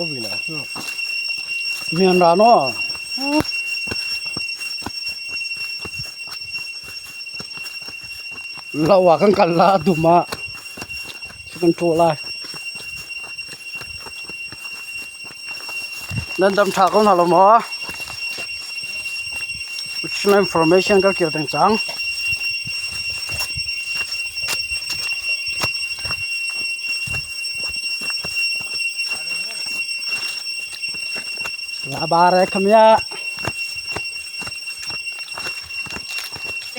Ko bi la. Mian ra no. Lo ah kan kal la dum ah kan ṭaw lai. Nan dam ṭha ko hna lo maw? Additional information ka kir ding cang. Labar e khamia.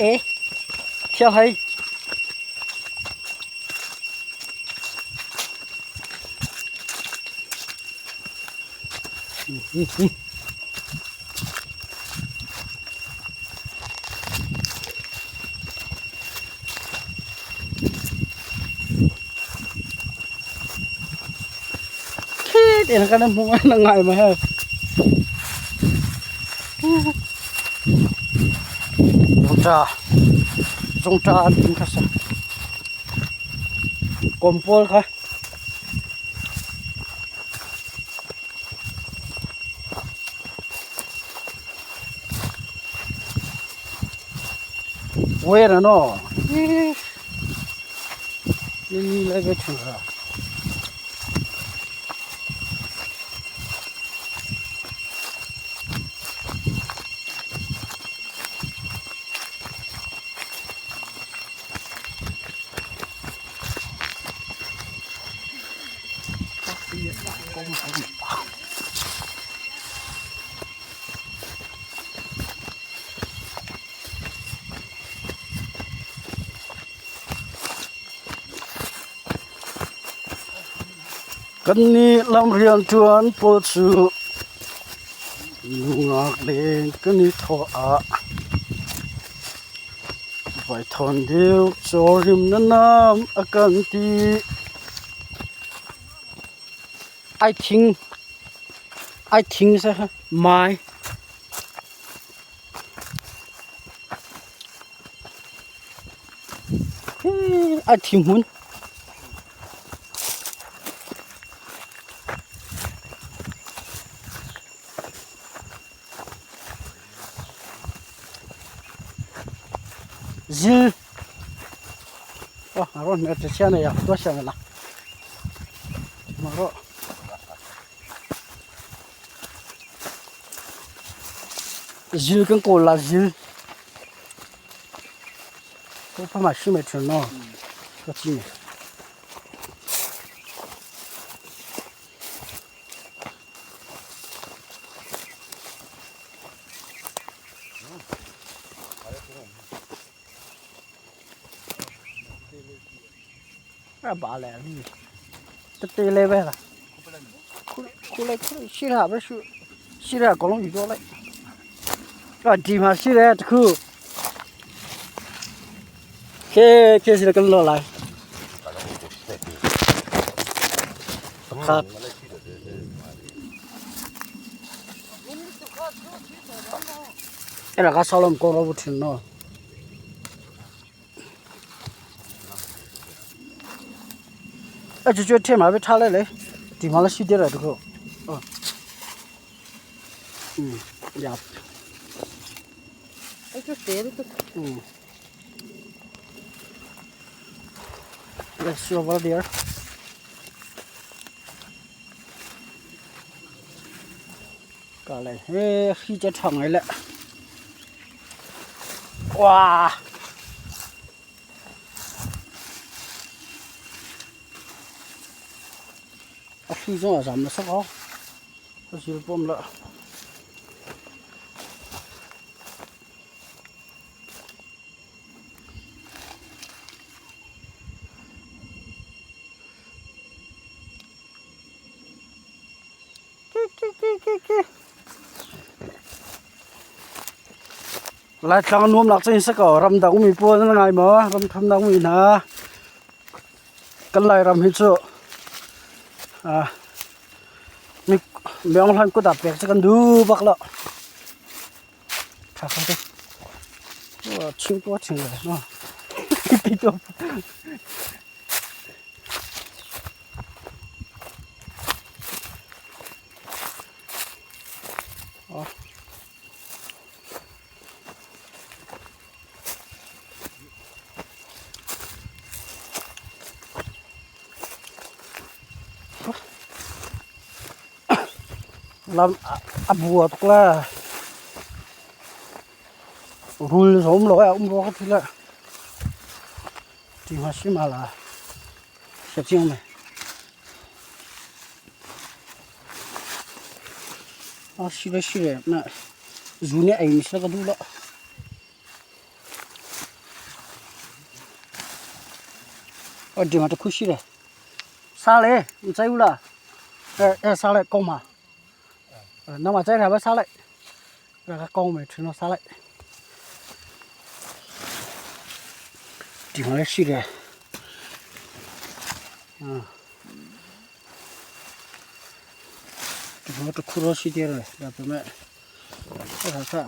E thial hei. Khi te kan hmu na ngai ma he. Zungṭa zungṭa an tin kha sa. Kawm pawl kha. Where no? Ni lai ve thung ra. Kannih lam rianṭuan pawl cu nungak leng kan i thawh ah Vaithawn deuh cawrim na nam a kan ti. Ai thing ai thing seh mai. Ai thing hmun. Zil zil kan kawl la zil ဒီမှာရှိတယ်တခုကဲကဲစီကလောလိုက်ခါအဲ့ဒါကဆောလုံးကောလို့ထင်နော်အဲ့ကျွတ်ထင်မှာပဲထားလိုက်လေဒီမှာလည်းရှိသေးတယ်တခုဟုတ်อืมရ အဲ့ကျွတ်တယ်တူ Let's see over there. 过来，哎，黑这长来了，哇！啊，黑种啊，咱们吃好，这是不了。Laitlang nuamnak cu in si ko. Ramdang ummi pawl nan ngai maw? Ramthamnak ummi hna. Kan Lairam hi cu Myeonghlan kut ah pek cu kan duh bak lo. Ṭha kho tuk. Chim ko chim le. Ti tu. Lam a bua tuk le rul zong um lo eh a um rua ka ti le ti hnga si ma la sia ciang me. A si le si le na zu nih ei mi si le ka duh lo. Di ma ta khushi le. Sa le chai u la. E sa le kong ma. Na ma chai ra ba sa le. Ra ka kong me thino sa le. Di ma le shi le. Di ma ta khu ro shi de le. Da pe me. Ra ka.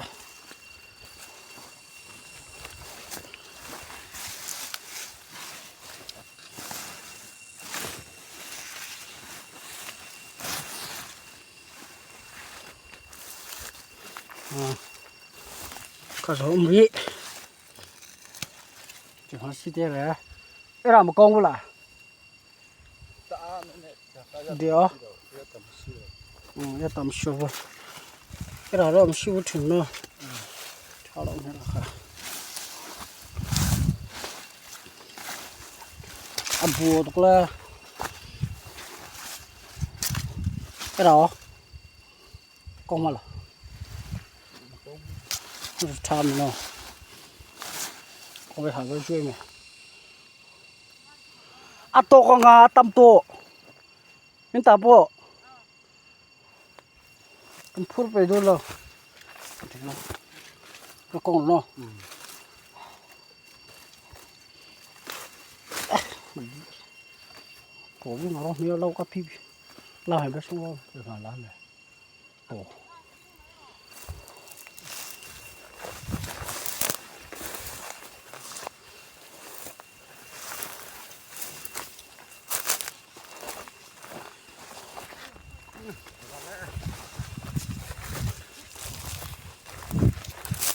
Ka zawm rih. Cu si te le ira ma kong la. Dio. Ya tam shu. Ira rom shu thin no. Tha lo ne kha. A bu tuk le. Ira kong ma la. Tha mi no. Kong ha ba zui me. A tawk a nga a tam tawh. Min ta pawh. Kan phur pe dun lo. Ka kong no. Ko bi ngaro mi lo ka phi. La hai ba sung lo. La la le. To.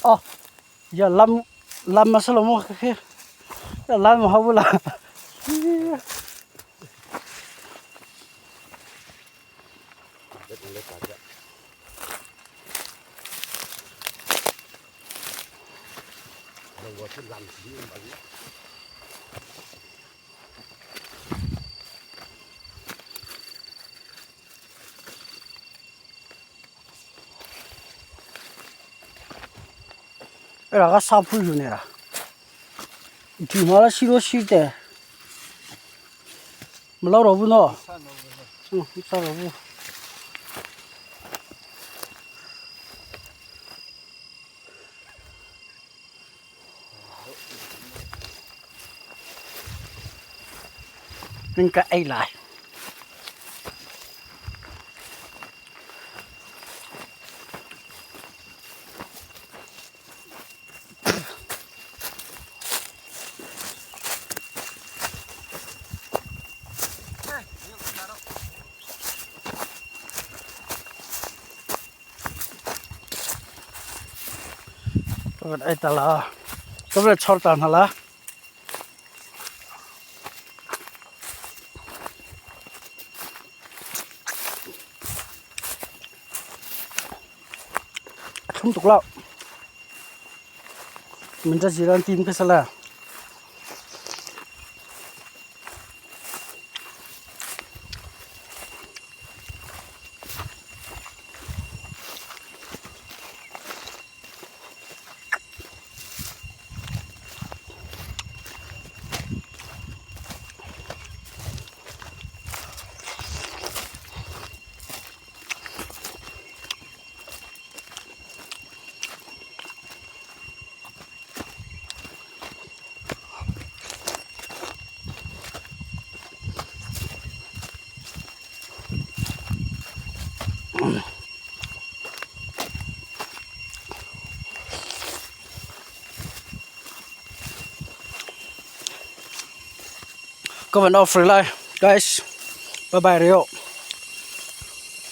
Oh, ya lam lam ma salo mo khi. Ya lam ma hawu la. အဲ့ဒါကစားဖူးယူနေတာဒီမှာလည်းရှိလို့ရှိတယ်မလောက်တော့ဘူးနော်ဟုတ်မဆောက်တော့ဘူးနင်ကအိတ်လိုက် Ai ta la. Ka vle chor ta hna la. A thlum tuk lo. Min ta ziran tim ka sala. Ka van off rih lai. Guys, bye bye rio.